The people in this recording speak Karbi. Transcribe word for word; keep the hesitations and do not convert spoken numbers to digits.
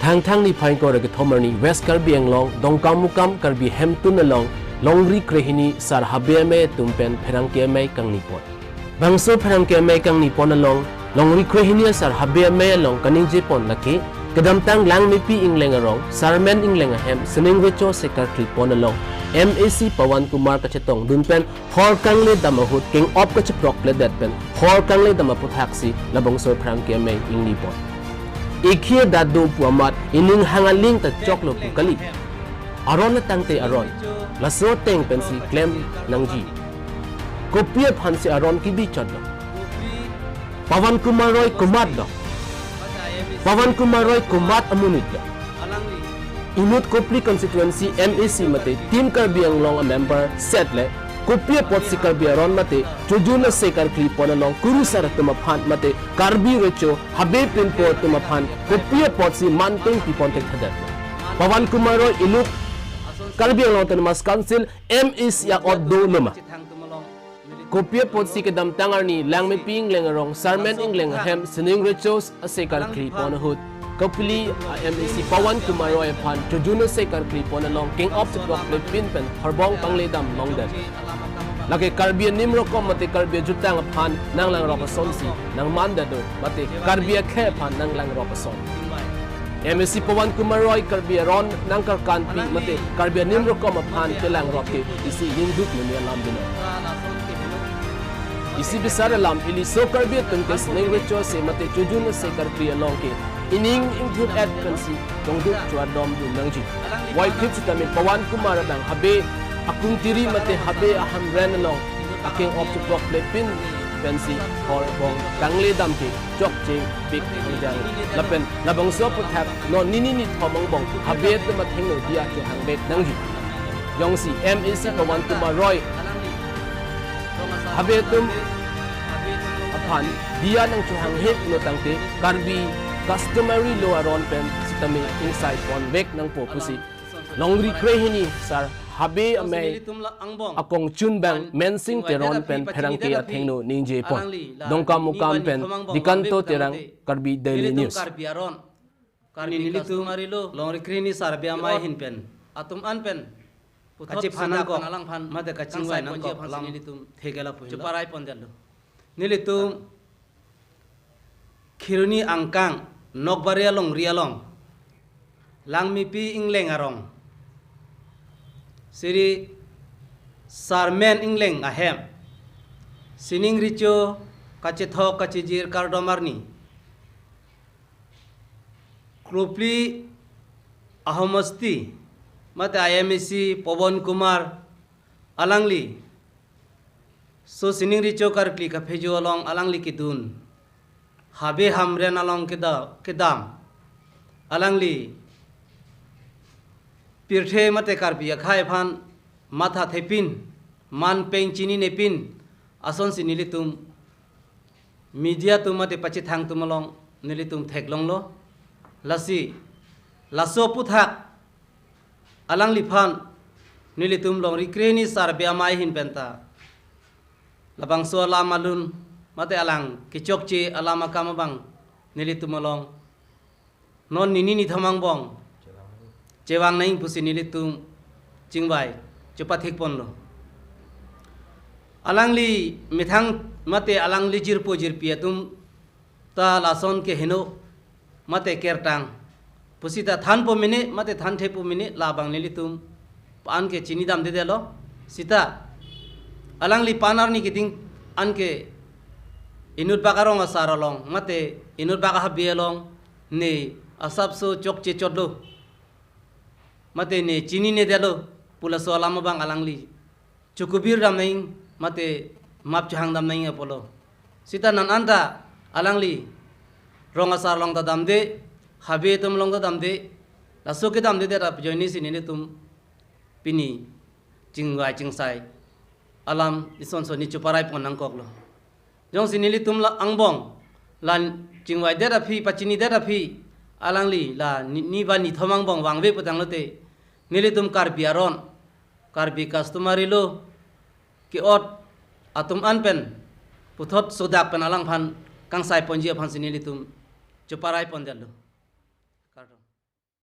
Thangthang niphai ingkoi ra kethom arni West Karbi Anglong Dongkamukam Karbi Hemtun along longri krehini sar habe amei atum pen pherangke amei kangni pon. Bangso pherangke amei kangni pon along longri krehini asar habe amei along kaningje pon lake kedamtang Langmepi Ingleng arong Sarmen Ingleng ahem sining recho ase karkli pon along M A C Pawan Kumar kachetongdun pen hor kangledam ahut keng-op kacheprok pledet pen hor kangledam aputhak si labangso pherangke amei ingni pon. Ekhia dado pu amat ining hang aling ta choklo pu kali. Aron atangte aron, laso ateng pensi klem nangji. Kopi aphan si aron kebi chotlo? Pawan Kumar Roy komatlo? Pawan Kumar Roy komat amonitlo? Inut Kopili constituency M A C mate Team Karbi Anglong a member set le kopi apotsi Karbi aron mate chojun ase karkli pon along kurusar atum aphan mate Karbi recho habe pinpo atum aphan kopi apotsi manteng pipon thekthedetlo? Pawan Kumar Roy inut Karbi Anglong Autonomous Council M A C a-ot dolo ma? Kopi apotsi kedamtang arni Langmepi Ingleng arong Sarmen Ingleng ahem sining recho ase karkli pon ahut Kopili a M A C Pawan Kumar Roy aphan chojun ase karkli pon along keng-op cheprok plepin pen horbong kangledam longdet. Lake Karbi anim rokom mate Karbi ajutang aphan nanglangrok asonsi nangmandetlo mate Karbi akhei aphan nanglangrok ason. M A C Pawan Kumar Roy Karbi aron nangkarkanpi mate Karbi anim rokom aphan kelangrok ke isi ingduk meme alam binong. Isi bisar alam ili so Karbi atum ke sining recho ase mate chojun ase karkli along ke ining ingthur-et pensi tongduk chuardom dun nangji. Waiphit sitame Pawan Kumar adang habe akungtiri mate habe ahamren along akeng-op cheprok plepin pensi horbong kangledam ke chokche pik hangjang. Lapen labangso aputhak non nini nithom angbong habe atum athengno diya chohang vek nangji. Jongsi M A C Pawan Kumar Roy habe atum aphan diya nangchohang he pulo tangte Karbi customary law aron pen sitame ingsai pon vek nangpo pusi longri krehini sar habe amei akongchunbang Mensing Teron pen pherangke athengno ningje pon. Dongkamukam pen Dikanto Terang, Karbi Daily News. Karbi aron. Karbi nelitum arilo longri krehini sar habe amei ahin pen atum an pen kachephan nangkok, alangphan mate kachingvai nangkok alam thekela pu chuparai pondetlo. Nelitum Kheroni angkang Nokbari alongri along Langmepi Ingleng arong Sri Sarmen Ingleng ahem sining recho kachethok kachejir kardom arni Kopili ahomosti mate I M A C Pawan Kumar alangli so sining recho karkli kaphejo along alangli kedun habe hamren along keda-, kedam alangli pirthe mate Karbi akhei aphan matha thepin, man peng chininepin asonsi nelitum media atum mate pachethang atum along nelitum theklonglo. Lasi laso aputhak alangliphan nelitum longri krehini sar habe amei ahin penta labangso alam alun mate alang kechokche alam akam abang nelitum along non nini nithom angbong chevang nang pusi nelitum chingvai chepathek ponlo. Alangli methang mate alangli jirpo jirpi atum ta lason ke heno mate kertang pusita thanpo mene mate thanthepo mene labang nelitum pa-an ke chinidamdedetlo. Sita alangli pa-an arni keding an ke inutbak arong asar along mate inutbak ahabe along ne asapso chokche chotlo mate ne chininedetlo pu laso alam abang alangli chukubir dam nang mate map chohang dam nang apotlo. Sita non anta alangli rong asar along ta damde, habe atum along ta damde, laso kedamdedet ajoinesi nelitum pini chingvai chingsai alam isonson ne chuparai pon nangkoklo. Jongsi nelitum la angbong la chingvaidet aphi pachinidet aphi alangli la ni, ni ba nithom angbong vangve putanglote nelitum Karbi aron, Karbi customary law ke-ot atum an pen puthot sodak pen alangphan kangsai ponji aphansi nelitum chuparai pondetlo. Kardom.